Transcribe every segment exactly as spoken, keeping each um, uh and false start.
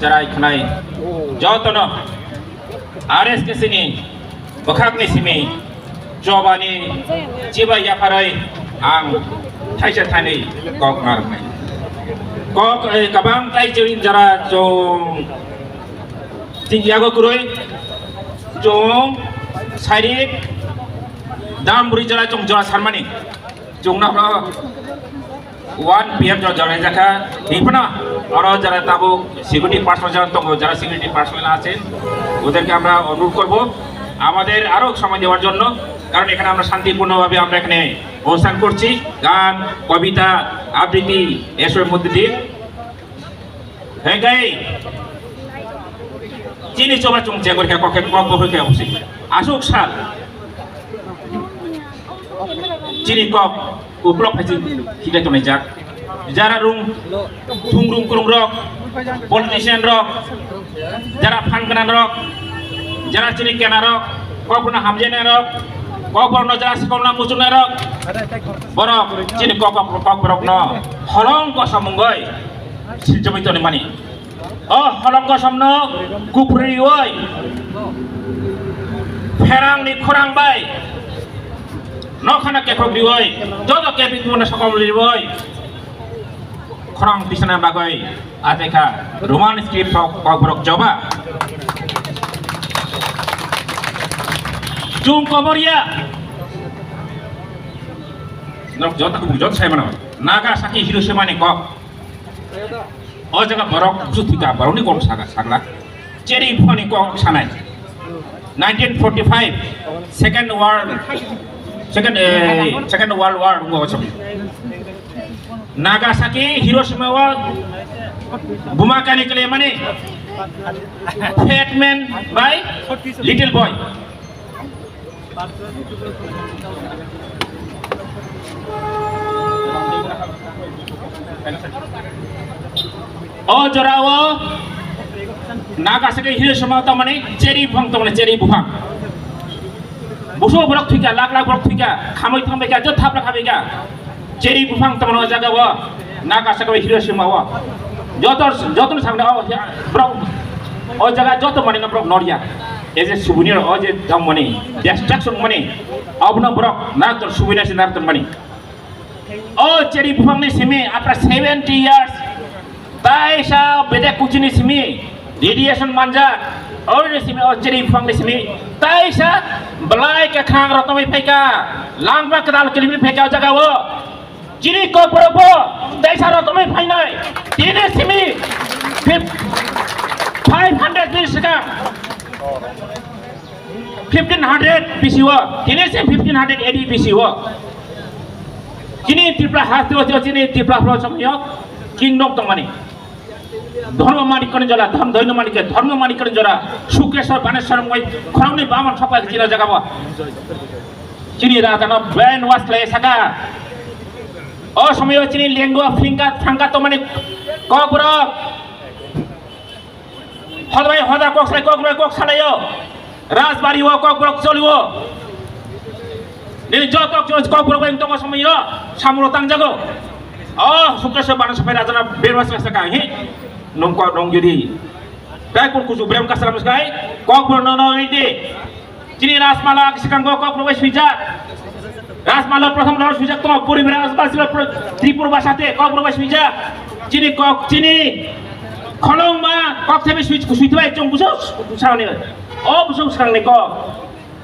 Cherai khwnai jotono R S K C ni bwkhakni simi chobani chibai yapharwi ang thaisa thainwi kok narwknai. Kok, eh, kabang tai chwng jora chwng chini yago kwrwi chwng sairik dam bwrwi jora chwng jora sarmani chwngno hwno one P M jora jora jakha himphano oro jora tabuk security personnel jora tongo, jora security personnel আছেন ওদেরকে আমরা অনুরোধ করব আমাদের আরো সময় দেওয়ার জন্য, কারণ এখানে আমরা শান্তিপূর্ণভাবে আমরা এখানে অনুষ্ঠান করছি। গান, কবিতা, আবৃত্তি এসবের মধ্যে দিয়ে। হ্যাঁ, গাই। Chini choba chwng chengor khe kok khe kok bo khe osi. Asuk sal. Chini kok uklok phaisi khitai tongnai jak. Jara rung, thung rung krung rok, politician rok, jara phan gwnang rok, jara chini kena rok, kok bono hamjai nai rok, kok bono jara sikol na muchung nai rok, borok chini kok kok kok borok no holong kosom wngoi sijabui toni mani. O holong kosom no kupri oi, pherang ni khorang bai, nokhana kekhok rioi, joto kebik mona sokol rioi, khorang pisana bagoi. Atekha Roman script rok kokborok joba. Chung koboria. Nok jot aku jot sai mano. Nagasaki Hiroshima ni kok. O jaga borok busu thika borok ni kok saga sagla. Cheri phone ni kok sanai. Nineteen forty-five, second world, second, eh, second world war ngo chong. Nagasaki, Hiroshima o buma kani kle mani Fat Man by Little Boy. O jora o Nagasaki Hiroshima tongmani cheri buphang tongmani cheri buphang. Buso borok thwikha, lak lak borok thwikha, khamwi thangbaikha, jot thapla khabaikha. Cheri buphang tongmani o jaga o Nagasaki Hiroshima o. Joto joto sakna o borok o jaga joto mani no borok norya. As a souvenir o je tongmani destruction mani abono borok naraktor souvenir se naraktor mani. O cheri buphangni simi after seventy years, taisa bedek kuchini simi radiation manjak, o simi o cheri buphangni simi taisa belai kwkhwrang rotongwi phaikha, langma kwtal kilimwi phaikha o jaga o. Chini kokborok bo taisa rotongwi phainai, tini simi fif-, five hundred ni swkang. Fifteen hundred B C o, tini se fifteen hundred A D B C o. Chini Tripura haste o, chini Tripura phlao somyo kingdom tongmani. Dharma Manikani jora, Dham Dhaino Manikya, Dharma Manikani jora, Sukeswar Baneswar moi khoroknwi baman sopai chini jaga bo. Chini raja no brain wash khlai saka. O somyo chini lengua phingka thangka tongmani kokborok. Hodai hoda kok sai kok bai kok salaio. Rajbari o kok borok cholio. Nini joto kok kok borok bai tongo somoi ro. Samuro tangjago. Oh, Sukeswar Baneswar bai rajana berwa sa sa kai. Nung kok nung jodi. Kai kun kusu brem kasara muskai. Kok borok no no ide. Chini Rajmala swkango kokborok bai swijak. Rajmala prothom round swijak tongo, puribi Rajmala swijak pro-, Tripura bhasate kokborok bai swijak. Chini kok, chini kholongma kok thebe swij-, swijak bai chwng buso, buso ni. O buso swkangni kok.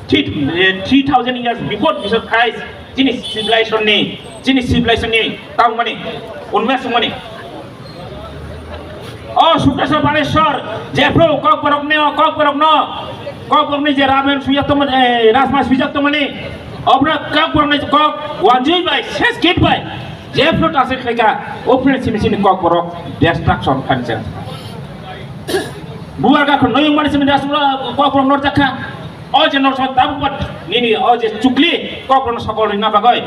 Three, eh, three thousand years before Jesus Christ, chini civilization ni, chini civilization ni tangmani, unmes mani. O Sukeswar Baneswar, jephru kokborok ni, o kokborok no, kokborok ni je Ramayana swijak tongmani, eh, Rajma swijak tongmani, obra kokborok ni kok wanjui bai, ses kit bai, jephru tasik khaika, o phru simi simi kokborok destruction khanse. Buar ga khon noyung mani simi Rajma kokborok norjakha, o je norsong tabuk bat nini o je chukli kokborok no sokol rina bagoi.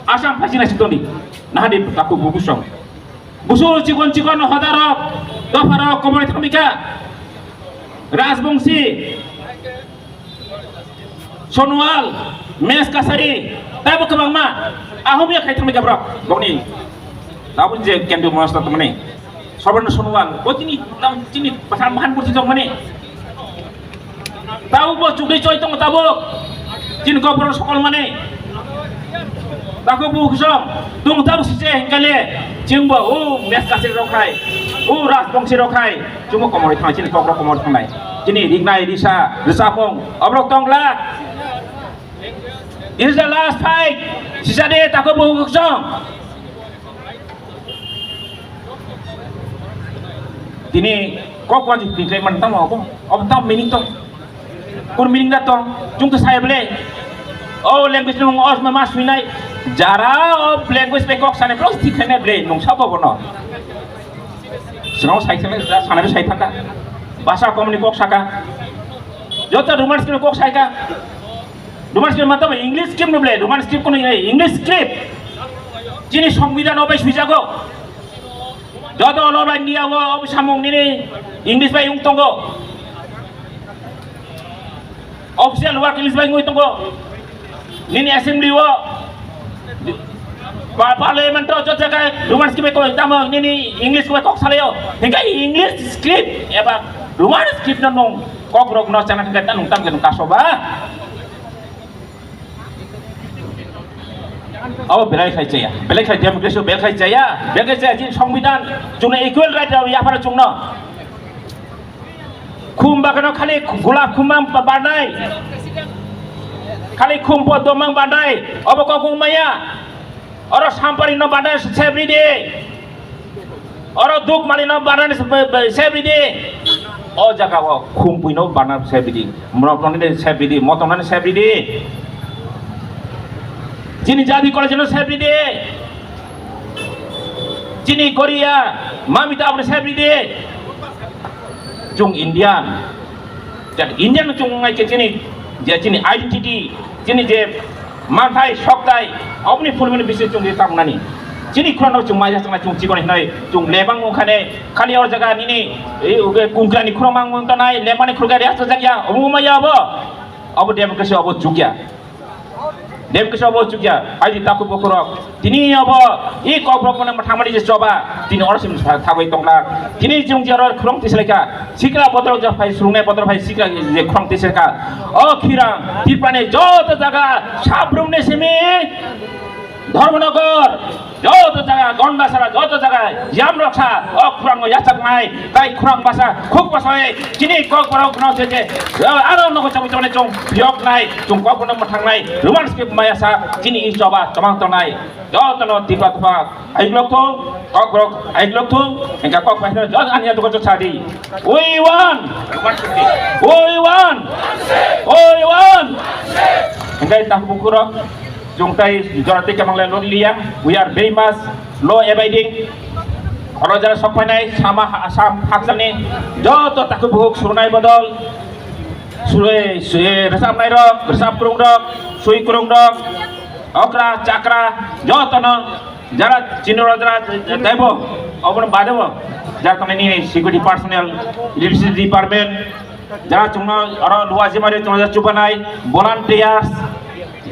Asam phajina sitoni, nahadi taku bubusong. Busu chikon chikon hodarok, dopharok, komoi thangmika. Rajbongsi, Sonwal, Mes Kasari, taibo kwbangma. Ahomya khai thangmika borok, bokni. Tabuk je Kendriya Mahasabha tongmani. Korban Sonowal, bo chini, tamo chini bwsa mahan borsi tongmani. Tabuk bo chukri choi tongo tabuk. Chini Kokborok sokol mani. Takhuk bukhuk song, tung tabuk sise hingkale. Chwngbo o Meskasik rok hai, o Rajbongsi rok hai. Chwngbo komorwi thangnai, chini Kokrok komorwi thangnai. Chini rignai risa, risa phung, oborok tongla. This is the last fight. Sisa de takhuk bukhuk song. Tini kok wajib tini man tamo ako. Ob tam meaning to. Kun meaning da to. Jung to saya bele. Oh, language nung os ma mas winai. Jara o language pe kok sane plus ti khane bele nung sabo bono. Sino sai khane da sane sai thaka. Basa komni kok saka. Jota Roman script kok sai ka. Roman script matamo English script no bele. Roman script kono English script. Chini songbidan obai suijago. Joto All Over India o obo samung nini English bai wng tongo. Official work English bai wngwi tongo. Nini assembly o pa-, parliament o joto jaga Roman script bai kok tamo nini English bai kok salaio. Hingke English script eba Roman script no nung kok rok no chana hingke ta nung tam ke nung kasoba. Abo belai khai chaya, belai khai democracy belai khai chaya, belai khai chaya chini songbidan chungno equal right rok yapharo chungno. Khum bagano khali gulap khum mang ba-, barnai, khali khum po domang barnai, obo kok wng maya, oro sampari no barnai sebri de. Oro duk mani no barnani se-, be-, be-, sebidi. O jaga o khumpui no barna sebidi. Morok no sebidi. Motom no sebidi. Chini jadi college no sebidi. Chini Korea, mamita aboni sebidi. Chung Indian. Jat Indian chung ngai ke chini, je chini identity, chini je manthai, soktai, oboni phulmani bisi chung je tamnani. Chini khurano chung maya changna chung chikon hinai, chung lebang ungkhane, khali or jaga nini, ei uge kungkrani khurang mang tonai, lebani khurga ria chajak ya, omo maya obo, obo democracy obo chukya. Dem kisa bo chukya, aidi takhuk bukhurok. Tini obo, i Kokborok mane thangmani je choba, tini oro sim thagwi tongla. Tini jung je oro khulong tislaika, sikla botorok je phai, surungnai botorok phai, sikla je khulong tislaika. O khirang, Tripurani joto jaga, sabrumni simi, Dharmanagar, joto jaga, Gondasara, joto jaga, Yamroksa, o khurang no yachaknai, tai khurang basa, khuk basa, chini Kokborok no se je, aro no chong chong chong, yok nai, chung Kokborok no thang nai, Roman script maya sa, chini i choba, chomang tongnai, joto no tipa tupa, aiglok thung, Kokborok, aiglok thung, engka Kokborok, joto anya tuko chadi. We want, we want, we want. Engkai takhuk bukhurok, chung tai jora tei kamang lai lok liya. We are very much law abiding. Oro jara sok phainai, sama ha-, sam hakjani, joto takhuk bukhuk surunai bodol, sui, sui, resap nai rok, resap kurung rok, sui kurung rok, okra, chakra, joto no, jara chini rok jara taibo, obo no bade bo, jara tongmani security personnel, electricity department, jara chungno oro luwa jemari chungno jara chubanai, volunteers,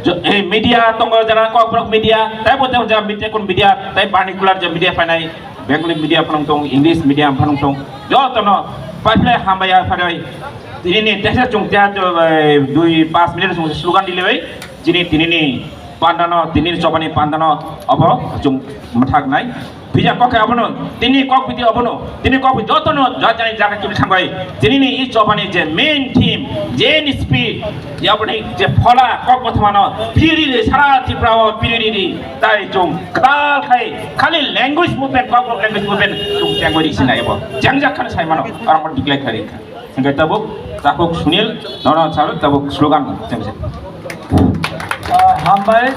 jo-, eh, media tongo, jara Kokborok media, taibo taibo jara media kun media, tai particular jara media phainai, Bengali media phanung tong, English media phanung tong, joto no, paiple hambai ya pharai, tini ni tesa chung tia, eh, dui, pas minute chung slogan dilibai, chini tini ni pandano, tini ni chobani pandano, obo chung mathak nai. Pija kok abono, tini kok biti abono, tini kok biti jotono, jajani jaga kini sambai. Tini ni i chobani je main theme, je ni spi, yaboni je phola kok bothmano, piri ri sara Tripura o piri ri ri, tai chung kal khai, khali language movement, kok language movement, chung jangoi ri sinai bo. Jangjak khan sai mano, arang declare khai ri kha. Hingke tabuk, takhuk Sunil, nono chalo tabuk slogan, jangse. Ah, hambai.